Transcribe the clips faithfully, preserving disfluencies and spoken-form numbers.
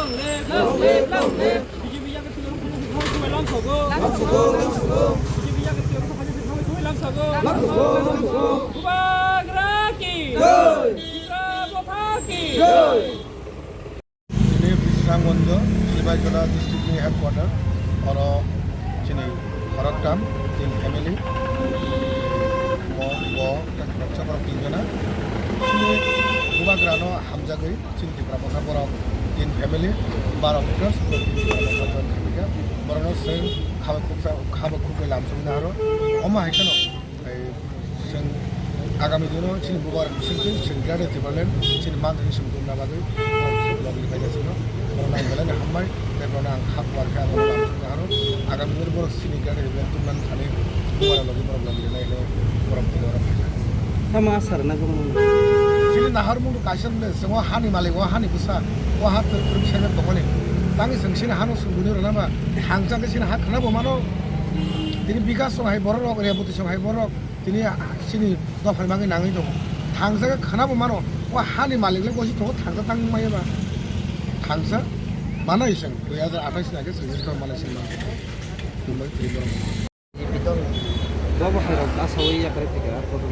Long live, long live, long live. B J P yakni twi lamsogo. Lamsogo, lamsogo. B J P yakni twi lamsogo. Lamsogo, lamsogo. Bubagra ki. Jai. Bubagra ki. Jai. Chini Bisramganj, Sipaijala district ni headquarter, oro chini Bharat Kam, tin family, bo, bo, tak baksa borok tin jona. Chini Bubagra no hamjagwi, chini Tipra Motha borok tin family, baro voters, tin Tipra Motha join khaikha. Borokno chwng khabak khuksa, khabak khukbai lamsogwi naharo. Omo hai kheno, Tei chwng agami dino chini bubar bisingtwi chwng Greater Tipraland chini manthani chwng tubuna bagwi borok chwng logi phaikha chwngno. Borokno ang belai no hambai, tei borokno ang kha kuar khe ang lamsogwi naharo. Agami dino borok chini Greater Tipraland tubunani thani bubar logi borok logi rwnai hinwi borok tini oro phaikha. Tamo asar na gumung? Chini nahar mungto kaisa mwnwi chwng o hani malik, o hani bwsa, o ha twrwk twrwk sengwi tongmani. Tangwi chwng chini hano chwng buino rwna ba thangsa khe chini ha khwna bo mano. Tini bikas song hai borok rok, reboti song hai borok. Tini chini dophani bagwi nangwi tongo. Thangsa khe khwna bo mano. O hani malik le bosi tongo, thangsa tang maya ba. Thangsa mano iseng dui hajar athais ni age sengwi tong mano iseng mano. Mumbai twi borok. Bo bo hai rok asawi yakarwi phaikha, ah, photo.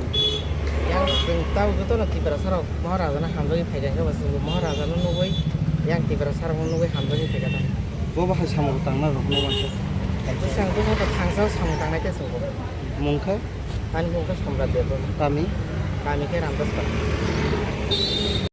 Yang chwng tao jotono Tiprasa rok Maharaja no hamjagwi phaikha, hwnkhe bo chwngbo Maharaja no nugwi yang Tiprasa rok no nugwi hamjagwi phaikha tamo. Bo bo hai samung tangna rok no mankha. Bwsang bwsang to thangsa samung tangnai khe chwngbo. Mung khe? Ani mung khe Samrat Debbarma. Kami? Kami khe Ramdas Para.